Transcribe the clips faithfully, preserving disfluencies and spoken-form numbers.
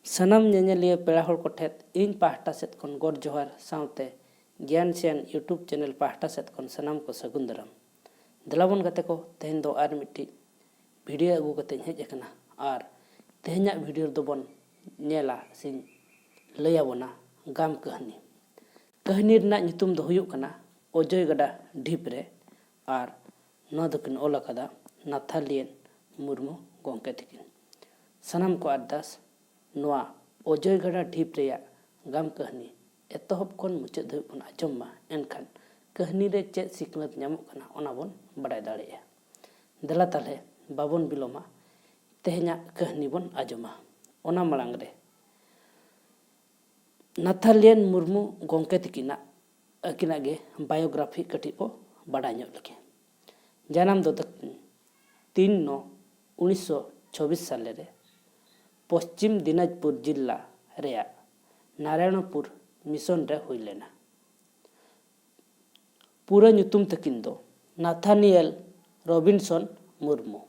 ᱥᱟᱱᱟᱢ ᱧᱮᱧᱮᱞᱤᱭᱟᱹ ᱯᱮᱲᱟ ᱦᱚᱲ ᱠᱚᱴᱷᱮᱱ ᱤᱧ ᱯᱟᱦᱴᱟ ᱥᱮᱫ ᱠᱷᱚᱱ ᱜᱚᱰ ᱡᱚᱦᱟᱨ ᱥᱟᱶᱛᱮ ᱜᱮᱭᱟᱱ ᱥᱮᱭᱟᱱ YouTube channel ᱯᱟᱦᱴᱟ ᱥᱮᱫ ᱠᱷᱚᱱ ᱥᱟᱱᱟᱢ ᱠᱚ ᱥᱟᱹᱜᱩᱱ ᱫᱟᱨᱟᱢ᱾ ᱫᱮᱞᱟᱵᱚᱱ ᱜᱟᱛᱮ ᱠᱚ, ᱛᱮᱦᱮᱧ ᱫᱚ ᱟᱨ ᱢᱤᱫᱴᱤᱡ video ᱟᱹᱜᱩ ᱠᱟᱛᱮᱧ ᱦᱮᱡ ᱟᱠᱟᱱᱟ᱾ ᱟᱨ ᱛᱮᱦᱮᱧᱟᱜ video ᱨᱮᱫᱚ ᱵᱚᱱ ᱧᱮᱞᱟ ᱥᱮᱧ ᱞᱟᱹᱭ ᱟᱵᱚᱱᱟ ᱜᱟᱢ ᱠᱟᱹᱦᱱᱤ᱾ ᱠᱟᱹᱦᱱᱤ ᱨᱮᱱᱟᱜ ᱧᱩᱛᱩᱢ ᱫᱚ ᱦᱩᱭᱩᱜ ᱠᱟᱱᱟ ᱚᱡᱚᱭ ᱜᱟᱰᱟ ᱰᱷᱤᱯ ᱨᱮ, ᱟᱨ ᱱᱚᱣᱟ ᱫᱚᱠᱤᱱ ᱚᱞ ᱟᱠᱟᱫᱟ ᱱᱟᱛᱷᱟᱞᱤᱭᱟᱱ ᱢᱩᱨᱢᱩ ᱜᱚᱢᱠᱮ ᱛᱟᱹᱠᱤᱱ᱾ ᱥᱟᱱᱟᱢ ᱠᱚ ᱟᱨᱫᱟᱥ, ᱱᱚᱣᱟ ᱚᱡᱚᱭ ᱜᱟᱰᱟ ᱰᱷᱤᱯ ᱨᱮᱭᱟᱜ ᱜᱟᱢ ᱠᱟᱹᱦᱱᱤ ᱮᱛᱚᱦᱚᱵ ᱠᱷᱚᱱ ᱢᱩᱪᱟᱹᱫ ᱫᱷᱟᱹᱵᱤᱡ ᱵᱚᱱ ᱟᱸᱡᱚᱢ ᱢᱟ, ᱮᱱᱠᱷᱟᱱ ᱠᱟᱹᱦᱱᱤ ᱨᱮ ᱪᱮᱫ ᱥᱤᱠᱷᱱᱟᱹᱛ ᱧᱟᱢᱚᱜ ᱠᱟᱱᱟ, ᱚᱱᱟ ᱵᱚᱱ ᱵᱟᱰᱟᱭ ᱫᱟᱲᱮᱭᱟᱜᱼᱟ᱾ ᱫᱮᱞᱟ ᱛᱟᱦᱞᱮ ᱵᱟᱵᱚᱱ ᱵᱤᱞᱚᱢᱟ, ᱛᱮᱦᱮᱧᱟᱜ ᱠᱟᱹᱦᱱᱤ ᱵᱚᱱ ᱟᱸᱡᱚᱢᱟ᱾ ᱚᱱᱟ ᱢᱟᱲᱟᱝ ᱨᱮ ᱱᱟᱛᱷᱟᱞᱤᱭᱟᱱ ᱢᱩᱨᱢᱩ ᱜᱚᱢᱠᱮ ᱛᱤᱠᱤᱱᱟᱜ, ᱟᱹᱠᱤᱱᱟᱜ ᱜᱮ biography ᱠᱟᱹᱴᱤᱡ ᱵᱚ ᱵᱟᱰᱟᱭ ᱧᱚᱜ ᱞᱮᱜᱮ᱾ ᱡᱟᱱᱟᱢ ᱫᱚ ᱛᱟᱹᱠᱤᱱ ᱛᱤᱱ ᱱᱚ ᱩᱱᱤᱥᱥᱚ ᱪᱷᱚᱵᱵᱤᱥ ᱥᱟᱞᱮ ᱨᱮ ᱯᱚᱥᱪᱤᱢ ᱫᱤᱱᱟᱡᱽᱯᱩᱨ ᱡᱤᱞᱟ ᱨᱮᱭᱟᱜ ᱱᱟᱨᱟᱭᱚᱬᱯᱩᱨ ᱢᱤᱥᱚᱱ ᱨᱮ ᱦᱩᱭ ᱞᱮᱱᱟ᱾ ᱯᱩᱨᱟᱹ ᱧᱩᱛᱩᱢ ᱛᱟᱹᱠᱤᱱ ᱫᱚ ᱱᱟᱛᱷᱟᱱᱤᱭᱮᱞ ᱨᱚᱵᱤᱱᱥᱚᱱ ᱢᱩᱨᱢᱩ,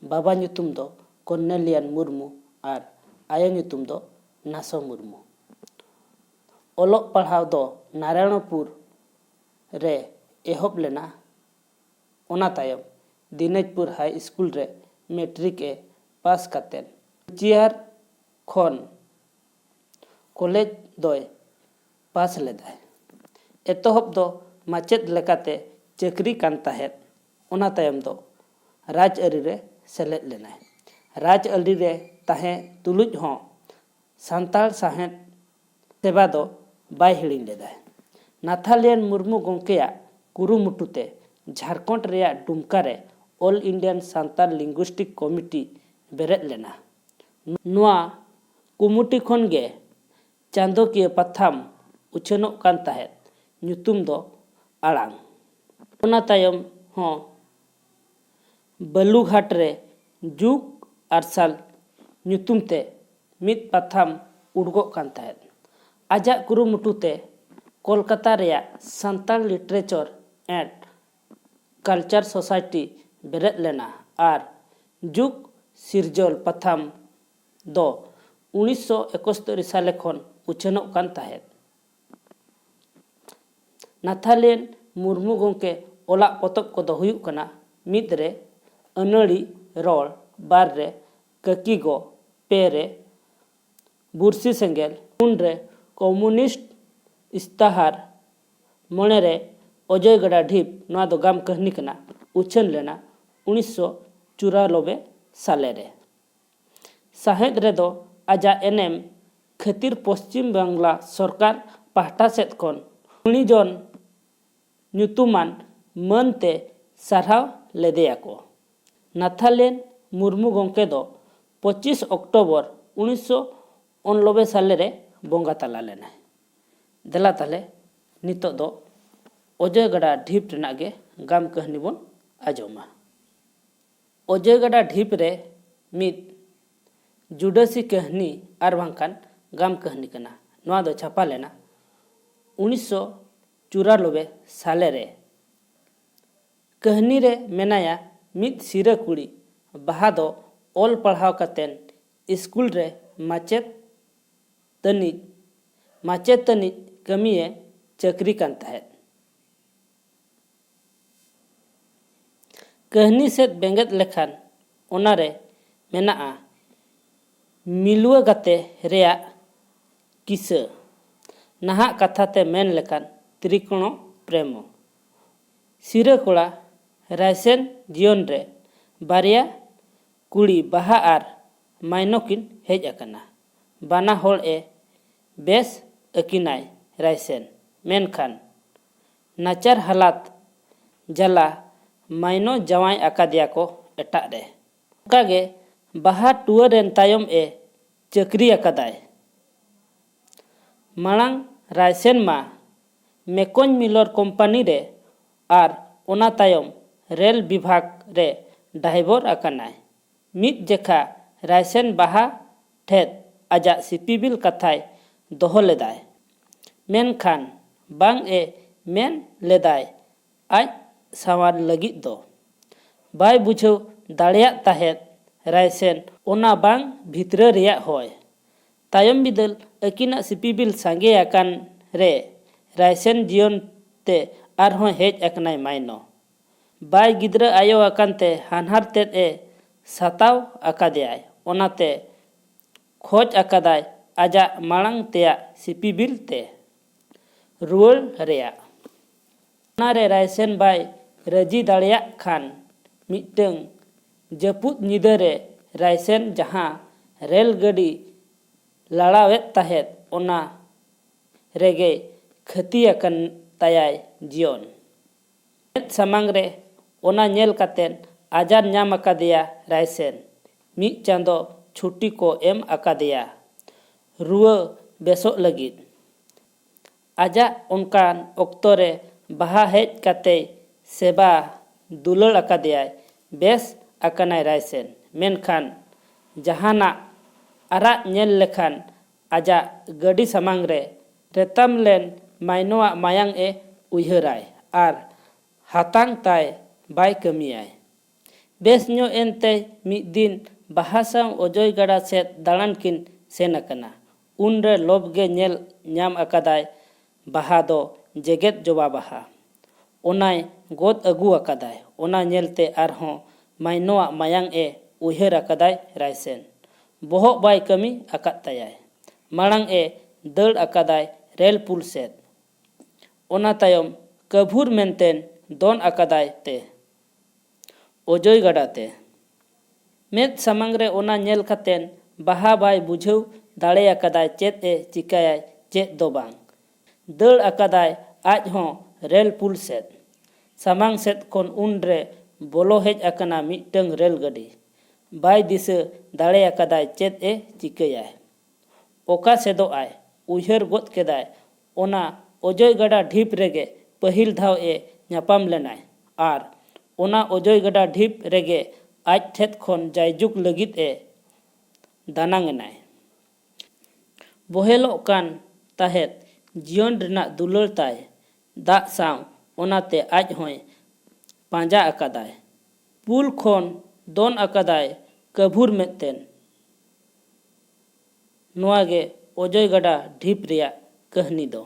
ᱵᱟᱵᱟ ᱧᱩᱛᱩᱢ ᱫᱚ ᱠᱚᱨᱱᱮᱞᱤᱭᱟᱱ ᱢᱩᱨᱢᱩ ᱟᱨ ᱟᱭᱳ ᱧᱩᱛᱩᱢ ᱫᱚ ᱱᱟᱥᱚ ᱢᱩᱨᱢᱩ᱾ ᱚᱞᱚᱜ ᱯᱟᱲᱦᱟᱣ ᱫᱚ ᱱᱟᱨᱟᱭᱚᱬᱯᱩᱨ ᱨᱮ ᱮᱦᱚᱵ ᱞᱮᱱᱟ᱾ ᱚᱱᱟ ᱛᱟᱭᱚᱢ ᱫᱤᱱᱟᱡᱽᱯᱩᱨ ᱦᱟᱭ ᱥᱠᱩᱞ ᱨᱮ ᱢᱮᱴᱨᱤᱠ ᱮ ᱯᱟᱥ ᱠᱟᱛᱮᱫ ᱠᱩᱪᱤᱭᱟᱨ ᱠᱷᱚᱱ ᱠᱚᱞᱮᱡᱽ ᱫᱚᱭ ᱯᱟᱥ ᱞᱮᱫᱟᱭ᱾ ᱮᱛᱚᱦᱚᱵ ᱫᱚ ᱢᱟᱪᱮᱫ ᱞᱮᱠᱟᱛᱮ ᱪᱟᱹᱠᱨᱤ ᱠᱟᱱ ᱛᱟᱦᱮᱸᱫ᱾ ᱚᱱᱟ ᱛᱟᱭᱚᱢ ᱫᱚ ᱨᱟᱡᱽᱟᱹᱨᱤ ᱨᱮ ᱥᱮᱞᱮᱫ ᱞᱮᱱᱟᱭ᱾ ᱨᱟᱡᱽᱟᱹᱨᱤ ᱨᱮ ᱛᱟᱦᱮᱸ ᱛᱩᱞᱩᱡ ᱦᱚᱸ ᱥᱟᱱᱛᱟᱲ ᱥᱟᱶᱦᱮᱫ ᱥᱮᱵᱟ ᱫᱚ ᱵᱟᱭ ᱦᱤᱲᱤᱧ ᱞᱮᱫᱟᱭ᱾ ᱱᱟᱛᱷᱟᱞᱤᱭᱟᱱ ᱢᱩᱨᱢᱩ ᱜᱚᱢᱠᱮᱭᱟᱜ ᱠᱩᱨᱩᱢᱩᱴᱩ ᱛᱮ ᱡᱷᱟᱲᱠᱷᱚᱸᱰ ᱨᱮᱭᱟᱜ ᱰᱩᱢᱠᱟ ᱨᱮ All Indian Santal Linguistic Committee ᱵᱮᱨᱮᱫ ᱞᱮᱱᱟ᱾ ᱱᱚᱣᱟ ᱠᱚᱢᱤᱴᱤ ᱠᱷᱚᱱ ᱜᱮ ᱪᱟᱸᱫᱚᱠᱤᱭᱟᱹ ᱯᱟᱛᱷᱟᱢ ᱩᱪᱷᱟᱹᱱᱚᱜ ᱠᱟᱱ ᱛᱟᱦᱮᱸᱫ, ᱧᱩᱛᱩᱢ ᱫᱚ ᱟᱲᱟᱝ᱾ ᱚᱱᱟ ᱛᱟᱭᱚᱢ ᱦᱚᱸ ᱵᱟᱞᱩᱜᱷᱟᱴ ᱨᱮ ᱡᱩᱜᱽ ᱟᱨᱥᱟᱞ ᱧᱩᱛᱩᱢ ᱛᱮ ᱢᱤᱫ ᱯᱟᱛᱷᱟᱢ ᱩᱰᱩᱠᱚᱜ ᱠᱟᱱ ᱛᱟᱦᱮᱸᱫ᱾ ᱟᱡᱟᱜ ᱠᱩᱨᱩᱢᱩᱴᱩ ᱛᱮ ᱠᱳᱞᱠᱟᱛᱟ ᱨᱮᱭᱟᱜ Santal Literature and Culture Society ᱵᱮᱨᱮᱫ ᱞᱮᱱᱟ ᱟᱨ ᱡᱩᱜᱽ ᱥᱤᱨᱡᱚᱞ ᱯᱟᱛᱷᱟᱢ ᱫᱚ ᱩᱱᱤᱥᱥᱚ ᱮᱠᱟᱛᱛᱳᱨ ᱥᱟᱞᱮ ᱠᱷᱚᱱ ᱩᱪᱷᱟᱹᱱᱚᱜ ᱠᱟᱱ ᱛᱟᱦᱮᱸᱫ᱾ ᱱᱟᱛᱷᱟᱞᱤᱭᱟᱱ ᱢᱩᱨᱢᱩ ᱜᱚᱢᱠᱮ ᱚᱞᱟᱜ ᱯᱚᱛᱚᱵ ᱠᱚᱫᱚ ᱦᱩᱭᱩᱜ ᱠᱟᱱᱟ, ᱢᱤᱫ ᱨᱮ ᱟᱹᱱᱟᱹᱲᱤ ᱨᱚᱲ, ᱵᱟᱨ ᱨᱮ ᱠᱟᱹᱠᱤ ᱜᱚ, ᱯᱮ ᱨᱮ ᱵᱩᱨᱥᱤ ᱥᱮᱸᱜᱮᱞ, ᱯᱩᱱ ᱨᱮ ᱠᱚᱢᱩᱱᱤᱥᱴ ᱤᱥᱛᱟᱦᱟᱨ, ᱢᱚᱬᱮ ᱨᱮ ᱚᱡᱚᱭ ᱜᱟᱰᱟ ᱰᱷᱤᱯ, ᱱᱚᱣᱟ ᱫᱚ ᱜᱟᱢ ᱠᱟᱹᱦᱱᱤ ᱠᱟᱱᱟ, ᱩᱪᱷᱟᱹᱱ ᱞᱮᱱᱟ ᱩᱱᱤᱥᱥᱚ ᱪᱩᱨᱟᱱᱚᱵᱵᱳᱭ ᱥᱟᱞᱮ ᱨᱮ᱾ ᱥᱟᱶᱦᱮᱫ ᱨᱮᱫᱚ ᱟᱡᱟᱜ ᱮᱱᱮᱢ ᱠᱷᱟᱹᱛᱤᱨ ᱯᱚᱥᱪᱤᱢ ᱵᱟᱝᱞᱟ ᱥᱚᱨᱠᱟᱨ ᱯᱟᱦᱴᱟ ᱥᱮᱫ ᱠᱷᱚᱱ ᱩᱱᱤ ᱡᱚᱱ ᱧᱩᱛᱩᱢᱟᱱ ᱢᱟᱹᱱ ᱛᱮ ᱥᱟᱨᱦᱟᱣ ᱞᱮᱫᱮᱭᱟᱠᱚ᱾ ᱱᱟᱛᱷᱟᱞᱤᱭᱟᱱ ᱢᱩᱨᱢᱩ ᱜᱚᱢᱠᱮ ᱫᱚ ᱯᱚᱸᱪᱤᱥ ᱚᱠᱴᱳᱵᱚᱨ ᱩᱱᱤᱥᱥᱚ ᱩᱱᱚᱱᱚᱵᱵᱳᱭ ᱥᱟᱞᱮ ᱨᱮ ᱵᱚᱸᱜᱟ ᱛᱟᱞᱟ ᱞᱮᱱᱟᱭ᱾ ᱫᱮᱞᱟ ᱛᱟᱦᱞᱮ ᱱᱤᱛᱚᱜ ᱫᱚ ᱚᱡᱚᱭ ᱜᱟᱰᱟ ᱰᱷᱤᱯ ᱨᱮᱱᱟᱜ ᱜᱮ ᱜᱟᱢ ᱠᱟᱹᱦᱱᱤ ᱵᱚᱱ ᱟᱸᱡᱚᱢᱟ᱾ ᱚᱡᱚᱭ ᱜᱟᱰᱟ ᱰᱷᱤᱯ ᱨᱮ ᱢᱤᱫ ᱡᱩᱰᱟᱹᱥᱤ ᱠᱟᱹᱦᱱᱤ ᱟᱨ ᱵᱟᱝᱠᱷᱟᱱ ᱜᱟᱢ ᱠᱟᱹᱦᱱᱤ ᱠᱟᱱᱟ᱾ ᱱᱚᱣᱟ ᱫᱚ ᱪᱷᱟᱯᱟ ᱞᱮᱱᱟ ᱩᱱᱤᱥᱥᱚ ᱪᱩᱨᱟᱱᱚᱵᱵᱳᱭ ᱥᱟᱞᱮ ᱨᱮ᱾ ᱠᱟᱹᱦᱱᱤ ᱨᱮ ᱢᱮᱱᱟᱭᱟ ᱢᱤᱫ ᱥᱤᱨᱟᱹ ᱠᱩᱲᱤ, ᱵᱟᱦᱟ ᱫᱚ ᱚᱞ ᱯᱟᱲᱦᱟᱣ ᱠᱟᱛᱮᱱ ᱥᱠᱩᱞ ᱨᱮ ᱢᱟᱪᱮᱫ ᱛᱟᱹᱱᱤᱡ, ᱢᱟᱪᱮᱛᱟᱹᱱᱤᱡ ᱠᱟᱹᱢᱤᱭᱮ ᱪᱟᱹᱠᱨᱤ ᱠᱟᱱ ᱛᱟᱦᱮᱸᱫ᱾ ᱠᱟᱹᱦᱱᱤ ᱥᱮᱫ ᱵᱮᱸᱜᱮᱫ ᱞᱮᱠᱷᱟᱱ ᱚᱱᱟᱨᱮ ᱢᱮᱱᱟᱜᱼᱟ ᱢᱤᱞᱩᱣᱟᱹ ᱜᱟᱛᱮ ᱨᱮᱭᱟᱜ ᱠᱤᱥᱟᱹ, ᱱᱟᱦᱟᱜ ᱠᱟᱛᱷᱟ ᱛᱮ ᱢᱮᱱ ᱞᱮᱠᱷᱟᱱ ᱛᱨᱤᱠᱳᱬᱚ ᱯᱨᱮᱢᱚ᱾ ᱥᱤᱨᱟᱹ ᱠᱚᱲᱟ ᱨᱟᱭᱥᱮᱱ ᱡᱤᱭᱚᱱ ᱨᱮ ᱵᱟᱨᱭᱟ ᱠᱩᱲᱤ ᱵᱟᱦᱟ ᱟᱨ ᱢᱟᱭᱱᱚ ᱠᱤᱱ ᱦᱮᱡ ᱟᱠᱟᱱᱟ᱾ ᱵᱟᱱᱟ ᱦᱚᱲ ᱮ ᱵᱮᱥ ᱟᱹᱠᱤᱱᱟᱭ ᱨᱟᱭᱥᱮᱱ, ᱢᱮᱱᱠᱷᱟᱱ ᱱᱟᱪᱟᱨ ᱦᱟᱞᱟᱛ ᱡᱟᱞᱟ ᱢᱟᱭᱱᱚ ᱡᱟᱶᱟᱭ ᱟᱠᱟᱫᱮᱭᱟ ᱠᱚ ᱮᱴᱟᱜ ᱨᱮ᱾ ᱚᱱᱠᱟᱜᱮ ᱵᱟᱦᱟ ᱴᱩᱣᱟᱹᱨ ᱮᱱ ᱛᱟᱭᱚᱢ ᱮ ᱪᱟᱹᱠᱨᱤ ᱟᱠᱟᱫᱟᱭ᱾ ᱢᱟᱲᱟᱝ ᱨᱟᱭᱥᱮᱱ ᱢᱟ ᱢᱮᱠᱚᱧ ᱢᱤᱞᱚᱨ ᱠᱳᱢᱯᱟᱱᱤ ᱨᱮ ᱟᱨ ᱚᱱᱟ ᱛᱟᱭᱚᱢ ᱨᱮᱞ ᱵᱤᱵᱷᱟᱜᱽ ᱨᱮ ᱰᱟᱭᱵᱚᱨ ᱟᱠᱟᱱᱟᱭ᱾ ᱢᱤᱫ ᱡᱮᱠᱷᱟ ᱨᱟᱭᱥᱮᱱ ᱵᱟᱦᱟ ᱴᱷᱮᱫ ᱟᱡᱟᱜ ᱥᱤᱯᱤᱵᱤᱞ ᱠᱟᱛᱷᱟᱭ ᱫᱚᱦᱚ ᱞᱮᱫᱟᱭ, ᱢᱮᱱᱠᱷᱟᱱ ᱵᱟᱝ ᱮ ᱢᱮᱱ ᱞᱮᱫᱟᱭ ᱟᱡ ᱥᱟᱶᱟᱨ ᱞᱟᱹᱜᱤᱫ ᱫᱚ᱾ ᱵᱟᱭ ᱵᱩᱡᱷᱟᱹᱣ ᱫᱟᱲᱮᱭᱟᱜ ᱛᱟᱦᱮᱸᱫ ᱨᱟᱭᱥᱮᱱ ᱚᱱᱟ ᱵᱟᱝ ᱵᱷᱤᱛᱨᱟᱹ ᱨᱮᱭᱟᱜ ᱦᱚᱭ᱾ ᱛᱟᱭᱚᱢ ᱵᱤᱫᱟᱹᱞ ᱟᱹᱠᱤᱱᱟᱜ ᱥᱤᱯᱤᱵᱤᱞ ᱥᱟᱸᱜᱮ ᱟᱠᱟᱱ ᱨᱮ ᱨᱟᱭᱥᱮᱱ ᱡᱤᱭᱚᱱ ᱛᱮ ᱟᱨᱦᱚᱸ ᱦᱮᱡ ᱟᱠᱟᱱᱟᱭ ᱢᱟᱭᱱᱚ᱾ ᱵᱟᱭ ᱜᱤᱫᱽᱨᱟᱹ ᱟᱭᱳ ᱟᱠᱟᱱ ᱛᱮ ᱦᱟᱱᱦᱟᱨ ᱛᱮᱫ ᱮ ᱥᱟᱛᱟᱣ ᱟᱠᱟᱫᱮᱭᱟᱭ, ᱚᱱᱟᱛᱮ ᱠᱷᱚᱡᱽ ᱟᱠᱟᱫᱟᱭ ᱟᱡᱟᱜ ᱢᱟᱲᱟᱝ ᱛᱮᱭᱟᱜ ᱥᱤᱯᱤᱵᱤᱞ ᱛᱮ ᱨᱩᱣᱟᱹᱲ ᱨᱮᱭᱟᱜ᱾ ᱚᱱᱟᱨᱮ ᱨᱟᱭᱥᱮᱱ ᱵᱟᱭ ᱨᱟᱹᱡᱤ ᱫᱟᱲᱮᱭᱟᱜ ᱠᱷᱟᱱ ᱢᱤᱫᱴᱟᱹᱝ ᱡᱟᱹᱯᱩᱫ ᱧᱤᱫᱟᱹ ᱨᱮ ᱨᱟᱭᱥᱮᱱ ᱡᱟᱦᱟᱸ ᱨᱮᱞ ᱜᱟᱹᱰᱤ ᱞᱟᱲᱟᱣᱮᱫ ᱛᱟᱦᱮᱸᱫ ᱚᱱᱟ ᱨᱮᱜᱮ ᱠᱷᱟᱹᱛᱤ ᱟᱠᱟᱱ ᱛᱟᱭᱟᱭ ᱡᱤᱭᱚᱱ᱾ ᱢᱮᱫ ᱥᱟᱢᱟᱝ ᱨᱮ ᱚᱱᱟ ᱧᱮᱞ ᱠᱟᱛᱮ ᱟᱡᱟᱨ ᱧᱟᱢ ᱟᱠᱟᱫᱮᱭᱟ ᱨᱟᱭᱥᱮᱱ᱾ ᱢᱤᱫ ᱪᱟᱸᱫᱚ ᱪᱷᱩᱴᱤ ᱠᱚ ᱮᱢ ᱟᱠᱟᱫᱮᱭᱟ ᱨᱩᱣᱟᱹ ᱵᱮᱥᱚᱜ ᱞᱟᱹᱜᱤᱫ᱾ ᱟᱡᱟᱜ ᱚᱱᱠᱟᱱ ᱚᱠᱛᱚ ᱨᱮ ᱵᱟᱦᱟ ᱦᱮᱡ ᱠᱟᱛᱮᱭ ᱥᱮᱵᱟ ᱫᱩᱞᱟᱹᱲ ᱟᱠᱟᱫᱮᱭᱟᱭ᱾ ᱵᱮᱥ ᱟᱠᱟᱱᱟᱭ ᱨᱟᱭᱥᱮᱱ, ᱢᱮᱱᱠᱷᱟᱱ ᱡᱟᱦᱟᱱᱟᱜ ᱟᱨᱟᱜ ᱧᱮᱞ ᱞᱮᱠᱷᱟᱱ ᱟᱡᱟᱜ ᱜᱟᱹᱰᱤ ᱥᱟᱢᱟᱝ ᱨᱮ ᱨᱮᱛᱟᱢ ᱞᱮᱱ ᱢᱟᱭᱱᱚᱣᱟᱜ ᱢᱟᱭᱟᱝ ᱮ ᱩᱭᱦᱟᱹᱨᱟᱭ ᱟᱨ ᱦᱟᱛᱟᱝ ᱛᱟᱭ ᱵᱟᱭ ᱠᱟᱹᱢᱤᱭᱟᱭ᱾ ᱵᱮᱥ ᱧᱚᱜ ᱮᱱᱛᱮ ᱢᱤᱫ ᱫᱤᱱ ᱵᱟᱦᱟ ᱥᱟᱶ ᱚᱡᱚᱭ ᱜᱟᱰᱟ ᱥᱮᱫ ᱫᱟᱬᱟᱱ ᱠᱤᱱ ᱥᱮᱱ ᱟᱠᱟᱱᱟ᱾ ᱩᱱᱨᱮ ᱞᱚᱵᱽ ᱜᱮ ᱧᱮᱞ ᱧᱟᱢ ᱟᱠᱟᱫᱟᱭ ᱵᱟᱦᱟ ᱫᱚ ᱡᱮᱜᱮᱫ ᱡᱚᱵᱟ ᱵᱟᱦᱟ᱾ ᱚᱱᱟᱭ ᱜᱚᱫ ᱟᱹᱜᱩ ᱟᱠᱟᱫᱟᱭ᱾ ᱚᱱᱟ ᱧᱮᱞᱛᱮ ᱟᱨᱦᱚᱸ ᱢᱟᱭᱱᱚᱣᱟᱜ ᱢᱟᱭᱟᱝ ᱮ ᱩᱭᱦᱟᱹᱨ ᱟᱠᱟᱫᱟᱭ ᱨᱟᱭᱥᱮᱱ᱾ ᱵᱚᱦᱚᱜ ᱵᱟᱭ ᱠᱟᱹᱢᱤ ᱟᱠᱟᱫ ᱛᱟᱭᱟᱭ᱾ ᱢᱟᱲᱟᱝ ᱮ ᱫᱟᱹᱲ ᱟᱠᱟᱫᱟᱭ ᱨᱮᱞ ᱯᱩᱞ ᱥᱮᱫ᱾ ᱚᱱᱟ ᱛᱟᱭᱚᱢ ᱠᱟᱹᱵᱷᱩᱨ ᱢᱮᱱᱛᱮᱱ ᱫᱚᱱ ᱟᱠᱟᱫᱟᱭ ᱛᱮ ᱚᱡᱚᱭ ᱜᱟᱰᱟ ᱛᱮ᱾ ᱢᱮᱫ ᱥᱟᱢᱟᱝ ᱨᱮ ᱚᱱᱟ ᱧᱮᱞ ᱠᱟᱛᱮᱱ ᱵᱟᱦᱟ ᱵᱟᱭ ᱵᱩᱡᱷᱟᱹᱣ ᱫᱟᱲᱮ ᱟᱠᱟᱫᱟᱭ ᱪᱮᱫ ᱮ ᱪᱤᱠᱟᱹᱭᱟᱭ ᱪᱮᱫ ᱫᱚ ᱵᱟᱝ᱾ ᱫᱟᱹᱲ ᱟᱠᱟᱫᱟᱭ ᱟᱡ ᱦᱚᱸ ᱨᱮᱞ ᱯᱩᱞ ᱥᱮᱫ᱾ ᱥᱟᱢᱟᱝ ᱥᱮᱫ ᱠᱷᱚᱱ ᱩᱱᱨᱮ ᱵᱚᱞᱚ ᱦᱮᱡ ᱟᱠᱟᱱᱟ ᱢᱤᱫᱴᱟᱹᱝ ᱨᱮᱞ ᱜᱟᱹᱰᱤ᱾ ᱵᱟᱭ ᱫᱤᱥᱟᱹ ᱫᱟᱲᱮ ᱟᱠᱟᱫᱟᱭ ᱪᱮᱫ ᱮ ᱪᱤᱠᱟᱹᱭᱟᱭ᱾ ᱚᱠᱟ ᱥᱮᱫᱚᱜ ᱟᱭ ᱩᱭᱦᱟᱹᱨ ᱜᱚᱫ ᱠᱮᱫᱟᱭ, ᱚᱱᱟ ᱚᱡᱚᱭ ᱜᱟᱰᱟ ᱰᱷᱤᱯ ᱨᱮᱜᱮ ᱯᱟᱹᱦᱤᱞ ᱫᱷᱟᱣ ᱮ ᱧᱟᱯᱟᱢ ᱞᱮᱱᱟᱭ ᱟᱨ ᱚᱱᱟ ᱚᱡᱚᱭ ᱜᱟᱰᱟ ᱰᱷᱤᱯ ᱨᱮᱜᱮ ᱟᱡ ᱴᱷᱮᱫ ᱠᱷᱚᱱ ᱡᱟᱭᱡᱩᱜᱽ ᱞᱟᱹᱜᱤᱫ ᱮ ᱫᱟᱱᱟᱝ ᱮᱱᱟᱭ᱾ ᱵᱚᱦᱮᱞᱚᱜ ᱠᱟᱱ ᱛᱟᱦᱮᱸᱫ ᱡᱤᱭᱚᱱ ᱨᱮᱱᱟᱜ ᱫᱩᱞᱟᱹᱲ ᱛᱟᱭ ᱫᱟᱜ ᱥᱟᱶ, ᱚᱱᱟᱛᱮ ᱟᱡ ᱦᱚᱸᱭ ᱯᱟᱸᱡᱟ ᱟᱠᱟᱫᱟᱭ᱾ ᱯᱩᱞ ᱠᱷᱚᱱ ᱫᱚᱱ ᱟᱠᱟᱫᱟᱭ ᱠᱟᱹᱵᱷᱩᱨ ᱢᱮᱫᱛᱮᱱ᱾ ᱱᱚᱣᱟ ᱜᱮ ᱚᱡᱚᱭ ᱜᱟᱰᱟ ᱰᱷᱤᱯ ᱨᱮᱭᱟᱜ ᱠᱟᱹᱦᱱᱤ ᱫᱚ᱾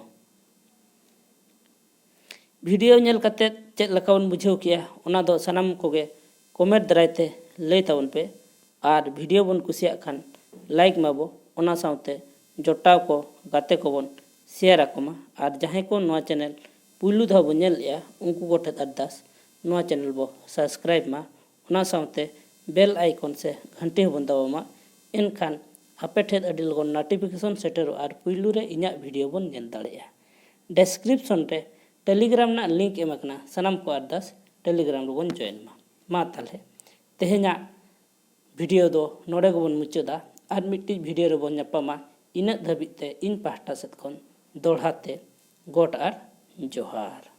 ᱵᱷᱤᱰᱤᱭᱳ ᱧᱮᱞ ᱠᱟᱛᱮ ᱪᱮᱫ ᱞᱮᱠᱟ ᱵᱚᱱ ᱵᱩᱡᱷᱟᱹᱣ ᱠᱮᱜᱼᱟ, ᱚᱱᱟ ᱫᱚ ᱥᱟᱱᱟᱢ ᱠᱚᱜᱮ ᱠᱚᱢᱮᱱᱴ ᱫᱟᱨᱟᱭ ᱛᱮ ᱞᱟᱹᱭ ᱛᱟᱵᱚᱱ ᱯᱮ᱾ ᱟᱨ ᱵᱷᱤᱰᱤᱭᱳ ᱵᱚᱱ ᱠᱩᱥᱤᱭᱟᱜ ᱠᱷᱟᱱ ᱞᱟᱭᱤᱠ ᱢᱟᱵᱚ, ᱚᱱᱟ ᱥᱟᱶᱛᱮ ᱡᱚᱴᱟᱣ ᱠᱚ, ᱜᱟᱛᱮ ᱠᱚᱵᱚᱱ ᱥᱮᱭᱟᱨ ᱟᱠᱚ ᱢᱟ᱾ ᱟᱨ ᱡᱟᱦᱟᱸᱭ ᱠᱚ ᱱᱚᱣᱟ ᱪᱮᱱᱮᱞ ᱯᱩᱭᱞᱩ ᱫᱷᱟᱣ ᱵᱚᱱ ᱧᱮᱞᱮᱜᱼᱟ, ᱩᱱᱠᱩ ᱠᱚᱴᱷᱮᱱ ᱟᱨᱫᱟᱥ, ᱱᱚᱣᱟ ᱪᱮᱱᱮᱞ ᱵᱚ ᱥᱟᱵᱥᱠᱨᱟᱭᱤᱵᱽ ᱢᱟ, ᱚᱱᱟ ᱥᱟᱶᱛᱮ ᱵᱮᱞ ᱟᱭᱠᱚᱱ ᱥᱮ ᱜᱷᱟᱱᱴᱤ ᱦᱚᱸᱵᱚᱱ ᱫᱟᱵᱟᱣ ᱢᱟ᱾ ᱮᱱᱠᱷᱟᱱ ᱟᱯᱮ ᱴᱷᱮᱱ ᱟᱹᱰᱤ ᱞᱚᱜᱚᱱ ᱱᱳᱴᱤᱯᱷᱤᱠᱮᱥᱚᱱ ᱥᱮᱴᱮᱨᱚᱜᱼᱟ ᱟᱨ ᱯᱩᱭᱞᱩ ᱨᱮ ᱤᱧᱟᱹᱜ ᱵᱷᱤᱰᱤᱭᱳ ᱵᱚᱱ ᱧᱮᱞ ᱫᱟᱲᱮᱭᱟᱜᱼᱟ᱾ ᱰᱮᱥᱠᱨᱤᱯᱥᱚᱱ ᱨᱮ ᱴᱮᱞᱤᱜᱨᱟᱢ ᱨᱮᱱᱟᱜ ᱞᱤᱝᱠ ᱮᱢ ᱟᱠᱟᱱᱟ, ᱥᱟᱱᱟᱢ ᱠᱚ ᱟᱨᱫᱟᱥ ᱴᱮᱞᱤᱜᱨᱟᱢ ᱨᱮᱵᱚᱱ ᱡᱚᱭᱮᱱ ᱢᱟ᱾ ᱢᱟ ᱛᱟᱦᱞᱮ ᱛᱮᱦᱮᱧᱟᱜ ᱵᱷᱤᱰᱤᱭᱳ ᱫᱚ ᱱᱚᱰᱮ ᱜᱮᱵᱚᱱ ᱢᱩᱪᱟᱹᱫᱟ᱾ ᱟᱨ ᱢᱤᱫᱴᱤᱡ ᱵᱷᱤᱰᱤᱭᱳ ᱨᱮᱵᱚᱱ ᱧᱟᱯᱟᱢᱟ᱾ ᱤᱱᱟᱹᱜ ᱫᱷᱟᱹᱵᱤᱡ ᱛᱮ ᱤᱧ ᱯᱟᱦᱴᱟ ᱥᱮᱫ ᱠᱷᱚᱱ ᱫᱚᱦᱲᱟ ᱛᱮ ᱜᱚᱰ ᱟᱨ ᱡᱚᱦᱟᱨ᱾